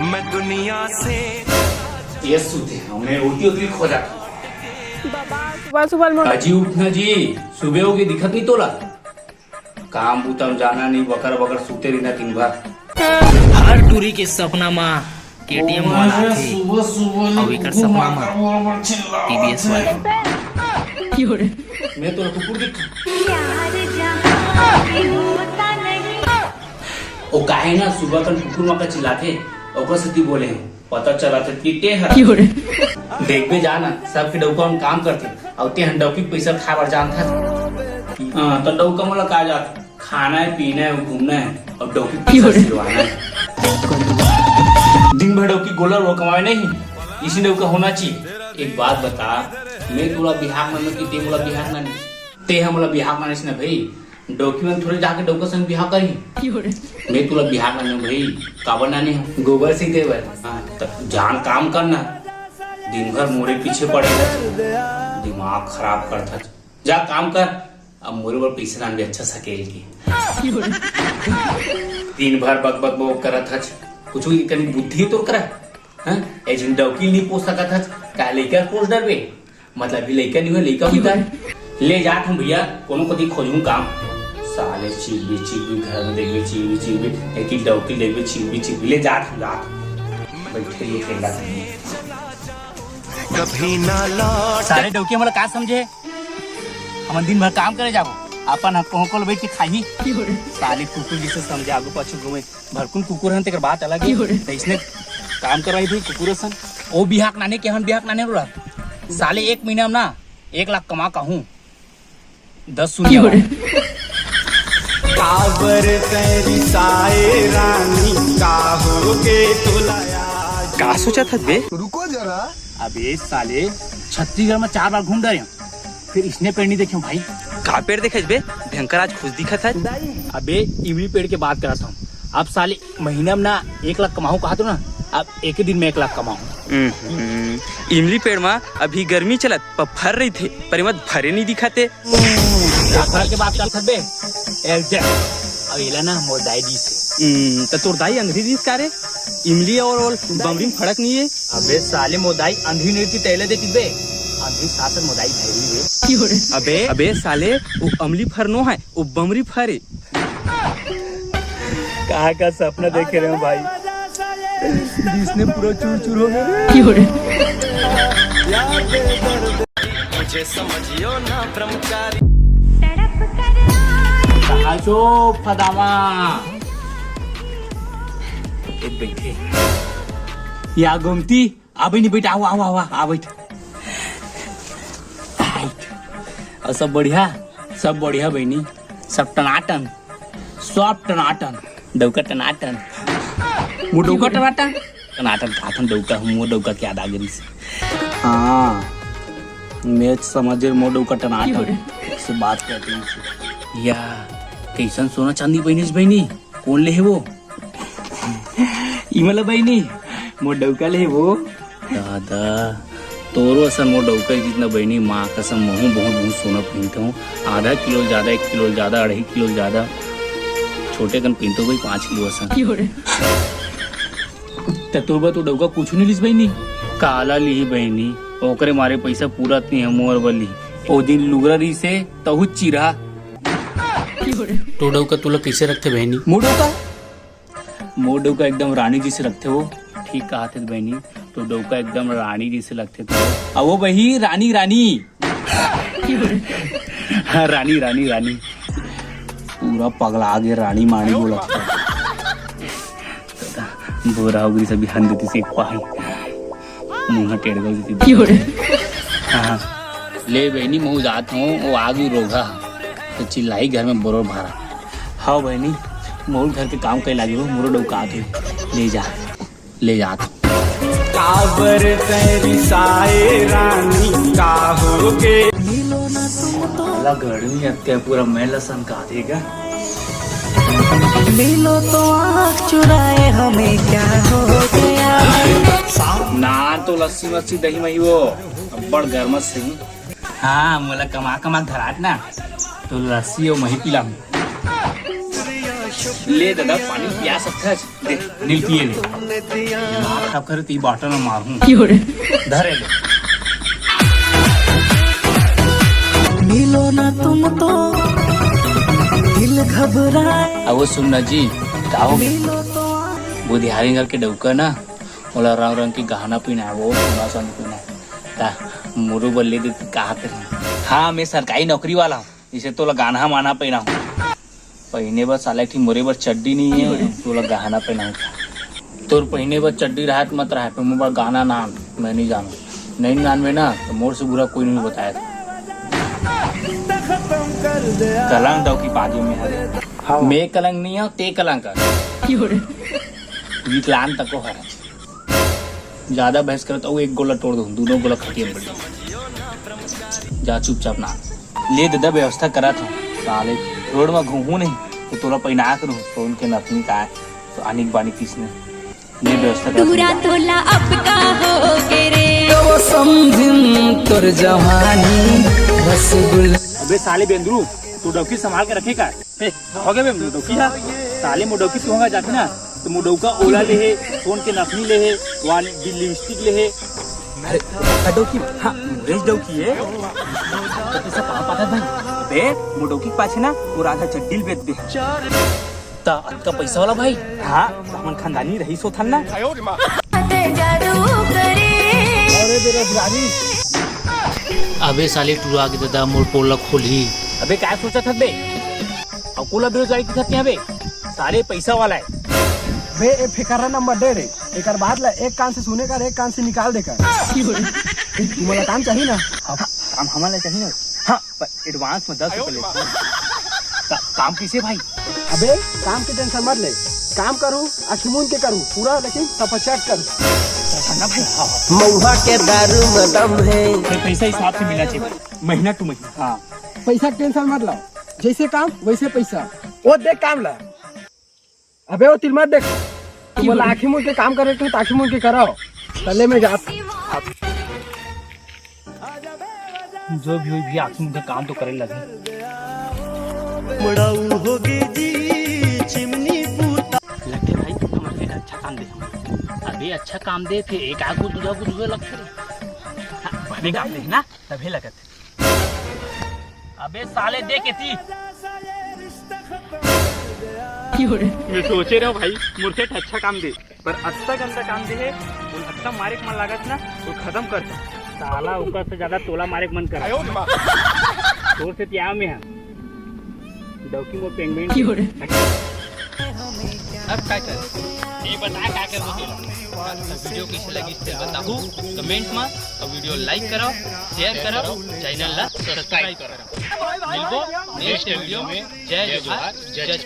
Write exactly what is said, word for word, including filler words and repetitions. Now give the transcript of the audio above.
मैं दुनिया से ये सुते हैं, मैं उठी उठी खो जाता हूँ। बाबा, सुबह सुबह मोर अजी उठना जी, सुबह होगी, दिखत नहीं तोला। काम बूता म जाना नहीं, बकर बकर सुते रहिना दिन भर। हर टूरी के सपना मा केटीएम वाला आथे, अउ एकर सपना मा टीवीएस वाला। मैं तो कुकुर दिख। ओ काहे ना सुबह कन कुकुर मका चिल्लाथे, ओकर सेती बोले हूँ। पता चला थे कि ते हर देखबे जाना, सबके डौका मन काम करथे, अउ ते हन डौकी के पैसा खाए बर जानथस। हाँ, तो डौका मोला का जात, खाना है, पीना है, घूमना है, और डौकी के पैसा सिलवाना है। दिन भर डौकी गोला वो कमाए नहीं, इसी डौका होना चाहिए। एक बात बता, मैं तोला बिहार में कि ते मोला बिहार में नहीं, ते हम मोला बिहार में नहीं ना भाई। डौकी मन थोड़े जाके डौका संग बिहाव करही। मैं तुला बिहाव नाने हूँ भाई, काबर नाने हूँ? गोबर से देवर। हाँ, त जान काम करना। दिन भर मोरे पीछे पड़े रहत, दिमाग खराब करत हच। जा काम कर, अब मोरे बर पैसा लान भी अच्छा सकेल के। दिन भर बक बक बक करत हच, कुछ कनी बुद्धि तोर करा? हाँ? ए जिन डौकी नहीं पोस सकत हच, का लइका पोस डरबे? मतलब, भी लइका नहीं हुआ, लइका हुई है। ले जात हूँ भैया, कोनो कोती खोजूं काम। साले चिल्ली चिल्ली घर में देखबे, चिल्ली चिल्ली, एक ही डौकी देखबे, चिल्ली चिल्ली, ले जात हूँ, जात हूँ। बैठे ये खेला कहीं। कभी ना लौट। साले डौकी हमला का समझे? हम दिन भर काम करे जाबो, अपन हम कोहकोल बैठ के खाही। साले कुकुर जैसे समझे, आगू पाछू घूमे। भरकुन कुकुर हन, तेकर बात अलग हे। त इसने काम करवाई भाई कुकुर सन। ओ बिहाक नाने के हन, बिहाक नाने रोड़ा। साले एक महीना में ना एक लाख कमा कहूँ। दस सुन काबर तैं रिसाए रानी, का हो गे तोला आज? का सोचत हस बे? रुको जरा। अबे साले, छत्तीसगढ़ में चार बार घूम डरे हूँ। फिर इसने पेड़ नहीं देखे भाई। का पेड़ देखे बे? भयंकर आज खुश दिखत है। अबे इमली पेड़ के बात करत हूँ। अब साले महीना में ना एक लाख कमाहूँ कहा तो ना, अब एक ही दिन में एक लाख कमाहूँ। हम्म, इमली पेड़ में अभी गर्मी चलत, पर फर रही थे, पर एमत फरे नहीं दिखाते। घर के बात करत हबे। एग्जैक्ट। अब एला ना मोर दाई दीस। हम्म, त तोर दाई अंधरी दीस का रे? इमली और, और बमरी में फर्क नहीं है। अबे साले, मोर दाई अंधरी नहीं थी, तैले देखी बे। अंधरी साथ मोर दाई भैरी रे। अबे, अबे साले, वो अमली फर नो है, वो बमरी फर है। कहाँ का सपना देखे रहे हो भाई, जिसने पूरा चूर चूर हो गया। मुझे समझियो ना ब्रह्मचारी। तड़प कर आए। कहाँ चो फदामा? ए बैठे। या गोमती, आ बहिनी बैठ, आवा, आवा, आवा, आ बैठ। आइट। और सब बढ़िया? सब बढ़िया बहिनी, सब टनाटन, सब टनाटन, डौका टनाटन, मुँह डौका टनाटन, टनाटन खाथन डौका, मुँह डौका के याद आ गई से। हाँ, मैं समझे मोर डौका टनाटन से बात करते हैं। या, कैसन सोना चांदी बहिनी से बहिनी, कौन ले है वो? इमला बहिनी, मोर डौका ले वो। दादा, तोरो असन मोर डौका जितना बहिनी, माँ कसम, महूँ बहुत बहुत सोना पहिनत हूँ। आधा किलो ज्यादा, एक किलो ज्यादा, अढ़ाई किलो ज्यादा, छोटे कन पहिनत हूँ भाई, पाँच किलो असन। त तोर बर तो डौका कुछ नहीं लिस बहिनी। काला लिही बहिनी, ओकरे मारे पैसा पूरा नहीं है मोर बर लिही। ओ दिन लुगरा रही से तहु चिरा। तो डौका तुला कैसे रखते बहिनी? मोर डौका? मोर डौका एकदम रानी जैसे रखथे वो। ठीक कहा थे बहनी, तो डौका एकदम रानी जैसे लगथे तो। अब वो बही रानी, रानी। हाँ, रानी, रानी, रानी। पूरा पगला आगे रानी मानी बोला। बोरा उगरी सभी हन देती से एक पाही। मुँह टेढ़ कर देती। हाँ, हाँ। ले बहनी, महू जात हूँ, वो आग ही रोगा। तो चिल्लाई घर में बरोर भारा। हाँ बहनी, मोर घर के काम कई लागी हो, मोरो डौका आत हुई। ले जा, ले जात हूँ। काबर तैं रिसाए रानी, का होगे? साला गर्मी अत्या पूरा मैला सन का देगा। मिलो तो आँख चुराए हमें क्या हो गया? ना तो लस्सी वस्सी दही मही वो, अब्बड़ गर्मत से ही। हाँ, मोला कमा कमा धरात ना, तो लस्सी और मही पिला। ले ददा, पानी पिया सकथस? दे, नील पिए ले। दिमाग खराब करे, ती बॉटल में मारहूं। धरे ले। मिलो ना तुम तो दिल घबराए। अब वो सुन ना जी, का हो गया? मिलो तो बुधियारी घर के डउका ना, ओला रंग रंग के गहना पहिनाए, वो सोना सन पहिनाए। ता मुरू बल्ले दे, कहा करे? हाँ, मैं सरकारी नौकरी वाला हूँ। इसे तोला गान्हा माना पहिना हूँ। पहिने बर साला एक ठी मोरे बर चड्डी नहीं है, तोला गहना पहिना हूँ। तोर पहिने बर चड्डी रहत मत रहे, पर मोर बर गान्हा नान, मैं नहीं जानू। नहीं नान में ना, तो मोर से बुरा कोई नहीं बताया था। कलंक डौकी बाजू में हरे। हाँ। मैं कलंक नहीं हूँ, ते कलंक हस। विकलांग तको हरे। ज्यादा बहस करत अउ एक गोला तोड़ दूं, दोनों गोला खटिया में पड़ जाओ। जा चुपचाप ना। ले ददा, व्यवस्था करत हूँ। साले रोड में घूमू नहीं तो तोला पहिना करूँ, सोन के नथनी का है, तो आनिक बानी किसने। ले व्यवस्था करत हूँ, जा। तोला अब का हो गे रे। तो वो समझिन तोर जवानी रसगुल्ला। अबे साले बेंदरू, तू डौकी संभाल के रखे का? ए, हो गए बे, मोर डौकी हा। साले मोर डौकी तू होगा जाके ना, तो मोर डौका ओला ले हे, सोन के नथनी ले हे, वाली लिपस्टिक ले हे। अरे, का डौकी? हाँ, मोरेज डौकी है। तो तू सब पाँव पाथत भाई। बे, मोर डौकी के पाछे ना, वो राधा चड्डी ल बेच दे। ता अतका पैसा वाला भाई? हाँ, हमन खानदानी रहीस होथन ना। अबे साले टूरा के ददा मोर पोल ला खोलही। अबे काय सोचत हस बे? अउ कोला बेरोजगारी दिखत नहीं बे? साले पैसा वाला है। बे ए फेकरा नंबर दे रे। एकर बात ला एक कान से सुने कर, एक कान से निकाल दे कर। तुम्हारा काम चाहिए ना? हाँ, काम हमारा चाहिए ना। हाँ, पर एडवांस में दस रुपए लेते हैं। का-, काम कैसे भाई? अबे काम की टेंशन मत ले, काम करूँ आँखी मूंद के करूँ पूरा, लेकिन सफाचट करूँ। ना भाई, हाँ। महुआ के दारू में दम है। फिर पैसा हिसाब से मिलना चाहिए, महीना टू महीना। हाँ। पैसा के टेंशन मत लाओ, जैसे काम वैसे पैसा। वो देख काम ला। अबे वो तिल मत देख, तू बोला आँखी मूंद के काम करे तो आँखी मूंद के कराओ। तले में जात। जो भी होई भैया, आँखी मूंद के काम तो करे लगे। मुड़ाऊ हो गई जी चिमनी पूता। लगे भाई, हमर से अच्छा काम दे। अबे अच्छा काम दे थे, एक आगू दूधा को दूधा लगते। हाँ, बने काम दे ना, तभी लगत। अबे साले दे के ती। मैं सोचे रहे हूँ भाई, मोर सेठ अच्छा काम दे, पर अत्ता गंदा काम दे है, वो अत्ता मारे के मन लागत ना, वो खत्म कर दे। साला ओकर से ज्यादा तोला मारे के मन कर। तोर से त्याव में है। डौकी मोर पेंगमेंट। अब का कर? ये बता का करबो तेला? तो वीडियो कैसे लगी, इसे बताहू कमेंट में, और वीडियो लाइक करो, शेयर करो, चैनल ला सब्सक्राइब करो। मिलबो नेक्स्ट वीडियो में। जय जोहार, जय